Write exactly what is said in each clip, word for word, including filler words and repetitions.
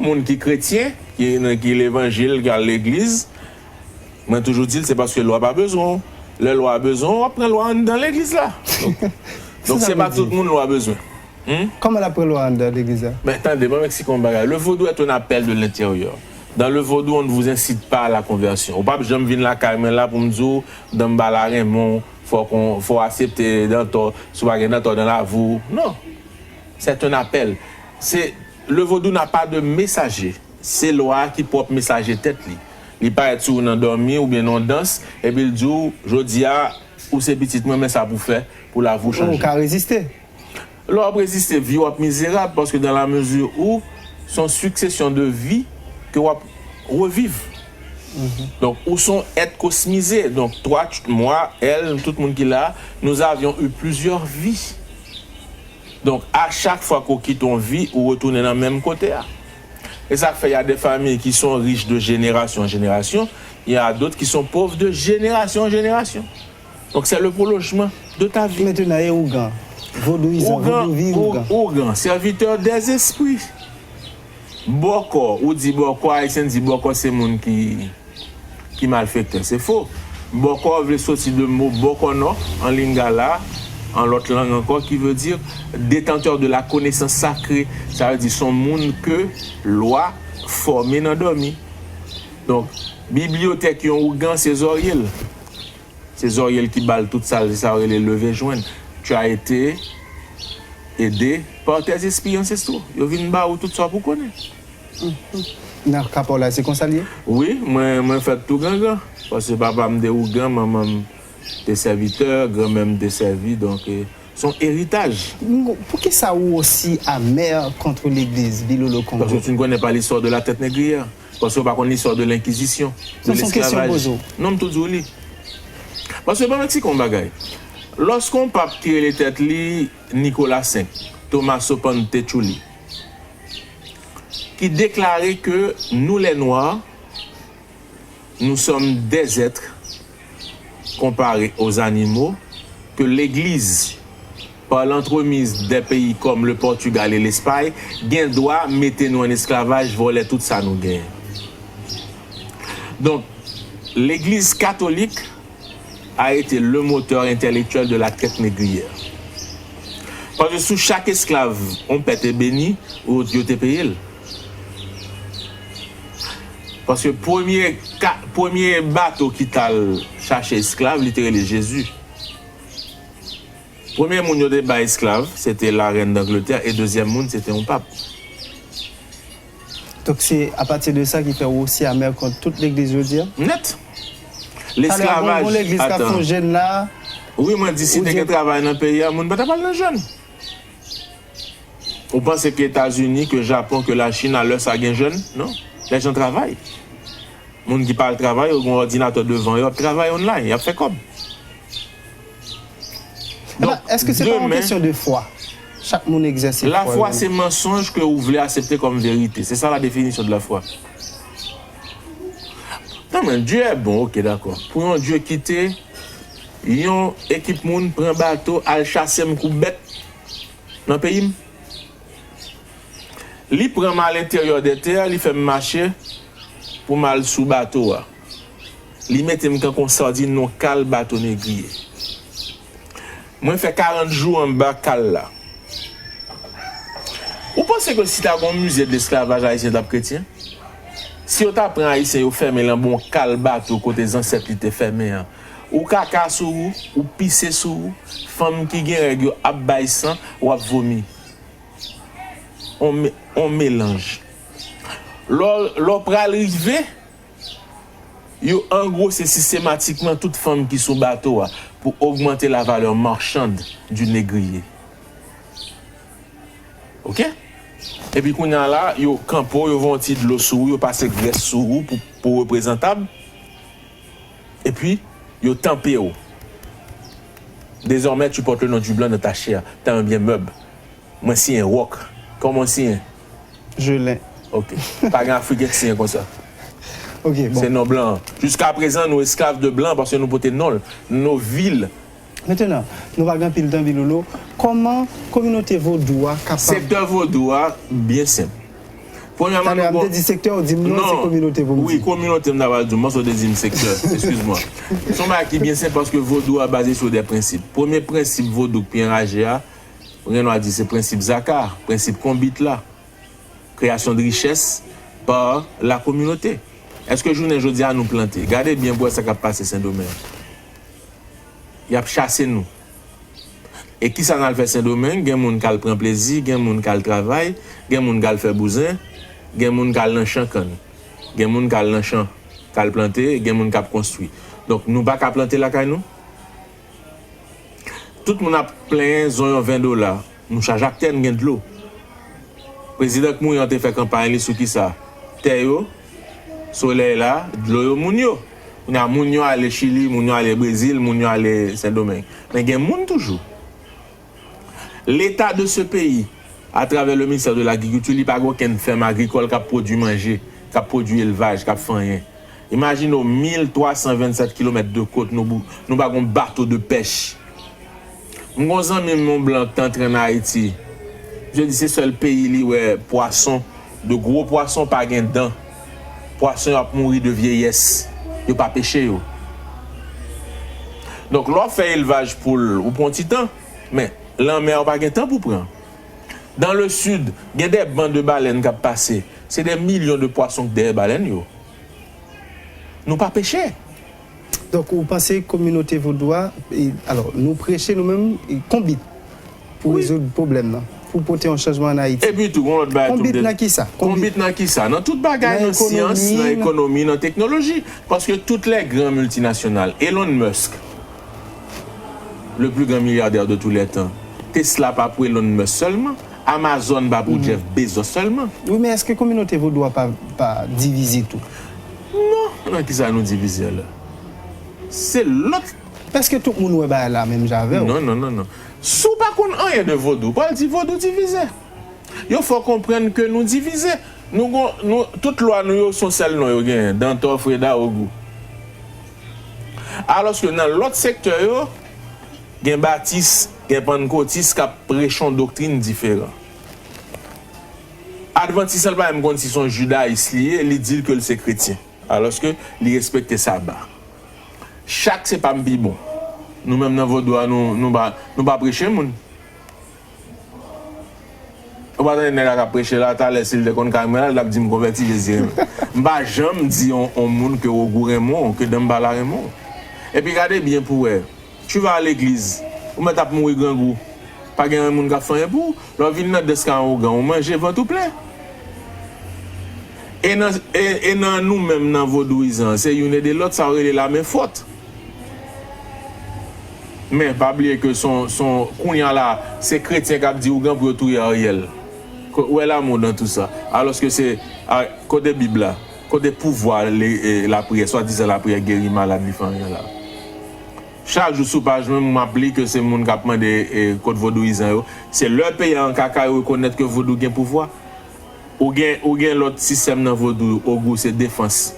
Moun ki kretyen, ki, ki levanjil, ki al legliz, mwen toujou di l, se paske lwa pa bezwen w. Lè lwa bezwen w, w ap pran lwa anndan legliz la. Donk, donk se pa tout moun lwa bezwen. Hmm? Kòman l ap pran lwa anndan legliz la? Men tande, mwen eksplike yon bagay. Le vodou est un appel de l'intérieur. Dans le vodou, on ne vous incite pas à la conversion. Ou p ap janm vin lakay mwen la pou m di w, dan m pa la renmen w, fò w aksepte dantò, si w pa gen dantò dan lavi w. Non. C'est un appel. Se, le vodou n'a pas de messager. Se lwa a ki pwòp mesaje tèt li. Li parèt sou ou nan dòmi oubyen nan yon dans, epi l di w, jodi a, ou se pitit mwen, men sa pou w fè pou lavi w chanje. Ou ka reziste. Lè w ap reziste, vi w ap mizerab, paske dans la mesure où c'est une succession de vie ke w ap reviv. Donk, ou se yon èt kosmize. Donk, toi, tu- moi, elle, tout moun ki la, nous avions eu plusieurs vies. Donk, a chak fwa ke w kite yon vi, ou retounen nan menm kote a. E sa k fè y a des familles qui sont riches de génération en génération, il y a d'autres qui sont pauvres de génération en génération. Donc, c'est le prolongement de ta vie. Maintenant, e ougan? Vodouyizan, ougan, vodouyizan, ou-, ougan. Ougan, serviteur des esprits. Bòkò, ou di bòkò, Ayisyen di bòkò se moun ki, ki malfektè. Se fo. Bòkò vle soti de mo bòkònò, an lingala, an lòt lang ankò, ki vle di détenteur de la connaissance sacrée. Sa vle di se yon moun ke lwa fòme nan dòmi. Donk, bibliyotèk yon ougan se zòrye l. Se zòrye l ki ba l tout sa, se sa yo rele leve jwenn. Tu as été aidé par tes esprits ancestraux. Yo vin ba ou tout sa pou konnen. Nan ka pa w la, se konsa l ye? Wi, mwen, mwen fèt tou grangran. Paske papa m te ougan, manman m te sèvitè, granmè m te sèvi, donk, eh, se yon eritaj. Poukisa ou aussi amer contre l'église, Bilolo Kongo? Parce que tu ne connais pas l'histoire de la traite négrière. Paske ou pa konn listwa de lenkizisyon, de lesklavaj. Non, m tou di w li. Paske ban m eksplike yon bagay. Lòske yon pap ki rele tèt li Nicolas cinq, Tommaso Pontecucci, ki deklare ke nous les Noirs, nous sommes des êtres comparés aux animaux, ke legliz, par l'entremise des pays comme le Portugal et l'Espagne, gen dwa mete nou an esklavaj, vòlè tout sa nou genyen. Donk, legliz katolik a été le moteur intellectuel de la traite négrière. Paske sou chak esklav, yon pè te beni, ou yo te peye l. Paske premye ka, premye bato ki t al chache esklav, li te rele Jezi. Premye moun yo te bay esklav, se te larèn d'Angleterre, e dezyèm moun, se te yon pap. Donk, se apati de sa ki fè ou osi amè kont tout legliz jodi a? Nèt. Talè a, gon, gon legliz k ap fè yon jèn la. Wi, mwen di, si te gen travay nan peyi a, moun pa t ap al nan jèn. Ou panse ke Etazini, ke Japon, ke Lachin, alè sa gen jèn? Non. Lèjan travay. Moun ki pa al travay, yo gen yon òdinatè devan yo, y ap travay online, y ap fè kòb. Donk, èske se pa yon kesyon de fwa? Chak moun egzèse fwa yo. Lafwa se mansonj ke ou vle aksepte kòm verite. Se sa la définition de la foi. Non, men, Dieu est bon, ok, dakò. Pou yon Dye kite yon ekip moun pran bato, al chase m kou bèt nan peyi m. Li pran m alenteryè dè tè a, li fè m mache pou m al sou bato a. Li mete m tankou yon sadin nan yon kal bato negriye. Mwen fè karant jou anba kal la. Ou panse ke si ta gen yon mize de lesklavaj ayisyen t ap kretyen? Si yo ta pran Ayisyen, yo fèmen l anba yon kal bato kote zansèt li te fèmen an, ou kaka sou ou, ou pise sou ou, fanm ki gen règ yo ap bay san, w ap vomi. On me-, on melanj. Lè w, lè w pral rive, yo angrose sistematikman tout fanm ki sou bato a pou ogmante la valeur marchande du négrier. Ok? Epi kounye a la, yo kanpe w, yo voye yon ti dlo sou ou, yo pase grès sou ou pou, pou w reprezantab. Epi, yo tanpe w. Désormais, tu portes le nom du blanc dans ta chair. T'as un bien meuble. Mwen siyen Rock. Kòman w siyen? Jelin. Ok. Pa gen Afriken k siyen konsa. Ok, bon. Se non blan. Jiska prezan, nou esklav de blan paske nou pote non l. Nou vil. Mentenan, nou pa gen anpil tan, Bilolo. Kòman kominote vodou a kapab... Sektè vodou a, byen senp. Premyèman, Talè a m te di sektè, ou di m non, se kominote pou m di. Wi, kominote m ta pral di w, m panse w te di m sektè. Eskiz mwen. Se yon bagay ki byen senp paske vodou a baze sou de prensip. Premye prensip vodou k pi anraje a, Renwa di se prensip zaka, prensip konbit la, création de richesse par la communauté. Èske jounen jodi a nou plante? Gade byen pou wè sa k ap pase Sendomeng. Y ap chase nou. E kisa n al fè Sendomeng? Gen moun k al pran plezi, gen moun k al travay, gen moun k al fè bouzen, gen moun k al nan chan kann, gen moun k al nan chan k al plante, gen moun k ap konstwi. Donk nou pa ka plante lakay nou? Tout moun ap plenyen zonyon ven dola. Nou chaj ak tè, n gen dlo. Prezidan k mouri an te fè kanpay li sou kisa? Tè yo, solèy la, dlo yo, moun yo. Kounye a, moun yo ale Chili, moun yo ale Brezil, moun yo ale Sendomeng. Men gen moun toujou. Leta de ce pays, atravè le ministère de l'agriculture, li pa gen okenn fèm agrikòl k ap pwodui manje, k ap pwodui elvaj, k ap fè anyen. Imajine w, mil twa san vennsèt kilomèt de côte, nou, nou pa gen bato de pèch. M gen yon zanmi m, yon blan, k te antre ann Ayiti. Misye di se sèl peyi li wè pwason, de gwo pwason pa gen dan. Pwason yo ap mouri de vyeyès. Yo pa peche yo. Donk, lè w ap fè elvaj poul, ou pran ti tan, men lanmè a, ou pa gen tan pou pran. Dans le sud, gen de bann de balèn k ap pase. Se de milyon de pwason k dèyè balèn yo. Nou pa peche. Donk, ou panse kominote vodou a, e, alò, nou preche nou menm, e, konbit pou rezoud pwoblèm nan, pou pote yon chanjman ann Ayiti. Epi tou, yon lòt bagay tou. Konbit nan kisa? Konbit nan kisa? Nan tout bagay, nan syans, nan ekonomi, nan teknoloji. Paske toutes les grandes multinationales, Elon Musk, le plus grand milliardaire de tous les temps, Tesla pa pou Elon Musk sèlman, Amazon pa pou Jeff Bezos sèlman. Wi, men èske kominote vodou a pa, pa divize tou? Non, nan kisa nou divize la? Se lòt. Èske tout moun wè bagay la menm jan avè w? Non, non, non, non. Si w pa konn anyen de vodou, pral di vodou divize. Yo fè w konprann ke nou divize. Nou gon, nou, tout lwa nou yo se yon sèl non yo genyen, Dantò, Freda, Ogou. Alòske nan lòt sektè yo, gen batis, gen pannkotis k ap preche yon doktrin diferan. Advantis lan, li pa menm konn si se yon jidayis li ye, li di l ke l se kretyen. Alòske li respekte saba. Chak se pa m pi bon. Nou menm nan vodou a, nou, nou pa, nou pa preche moun. Ou pa tande nèg la k ap preche la, talè si l te konn kay mwen la, l t ap di m konvèti, Jezi renmen. M pa janm di yon, yon moun ke Ogou renmen w, ke Danmbala renmen w. Epi gade byen pou w wè. Tu vas à l'église, ou mèt ap mouri grangou. Pa gen moun k ap fè anyen pou ou. Lè w vin nan dèske a ougan, ou manje, vant ou plen. E nan, e, e nan nou menm nan vodouyizan, se youn ede lòt, sa yo rele lame fòt. Men, pa bliye ke son, son, kounye a la, se kretyen k ap di ougan pou yo touye Ariel. Ko-, où est l'amour dans tout ça? Alòske se, a, kote Bib la? Kote pouvwa le, e, lapriyè, swadizan lapriyè geri malad li fè anyen la? Chak jou sou paj mwen, m ap li ke se moun k ap mande, e, kot vodouyizan yo. Se lè peyi a an kaka yo rekonèt ke vodou gen pouvwa. Ou gen, ou gen lòt sistèm nan vodou, Ogou se defans.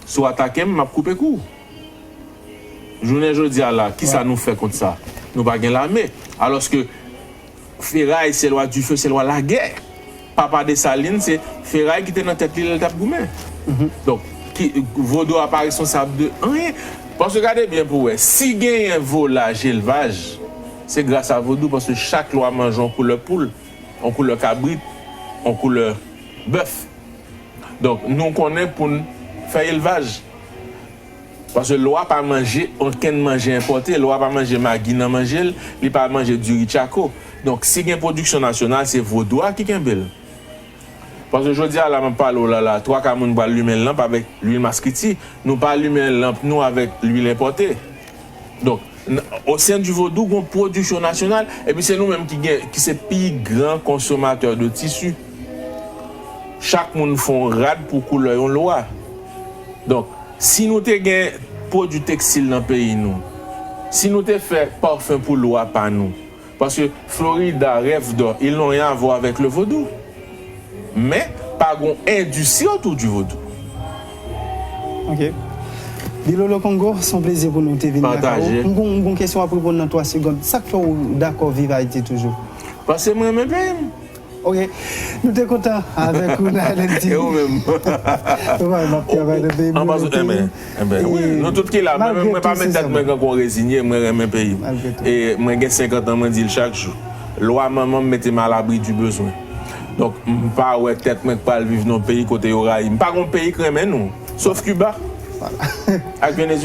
Si w atake m, m ap koupe kou w. Jounen jodi a la, kisa nou fè kont sa? Nou pa gen lame. Alòske Feray se lwa dife, se lwa lagè. Papa Desalin, se feray ki te nan tèt li lè l t ap goumen. Donk, ki, vodou a pa responsab de anyen. Paske gade byen pou w wè, si genyen volaj, elvaj, se gras a vodou, paske chak lwa manje yon koulè poul, yon koulè kabrit, yon koulè bèf. Donk, nou konnen pou n fè elvaj. Paske lwa pa manje okenn manje enpòte, lwa pa manje magi nan manje l, li pa manje diri tchako. Donk, si gen pwodiksyon nasyonal, se vodou a ki kenbe l. Paske jodi a la, m ap pale w la, la, twa ka moun pral limen lanp avèk lwil maskriti. Nou pa limen lanp nou avèk lwil enpòte. Donk, n-, au sein du vodou, gon pwodiksyon nasyonal, epi se nou menm ki gen, ki se pi gran konsomatè de tisi. Chak moun fè yon rad pou koulè yon lwa. Donk, si nou te gen pwodui tekstil nan peyi nou, si nou te fè pafen pou lwa pa nou, paske Florida rêve d'or, ils n'ont rien à voir avec le vodou. Men, pa gon endistri otou di vodou. Ok. Bilolo Kongo, se yon plezi pou nou te vin lakay ou. M gon, m gon kesyon ap reponn nan twa segond. Sa k fè w dakò viv Ayiti toujou? Paske m renmen peyi m. Ok. Nou te kontan avèk ou nan L N T V. E ou menm? Ou wè, m ap travay nan peyi m. Anbaz, enben, enben, wi, nou tout ki la. Mwen, mwen pa met tèt mwen kankou rezinye, mwen renmen peyi m. E mwen gen senkant an, mwen di l chak jou. Lwa manman m mete m alabri di bezwen. Donk, m pa wè tèt mwen k pral viv nan peyi kote yo rayi m. M pa gon peyi k renmen nou. Sof Kiba. Ak Venezuela.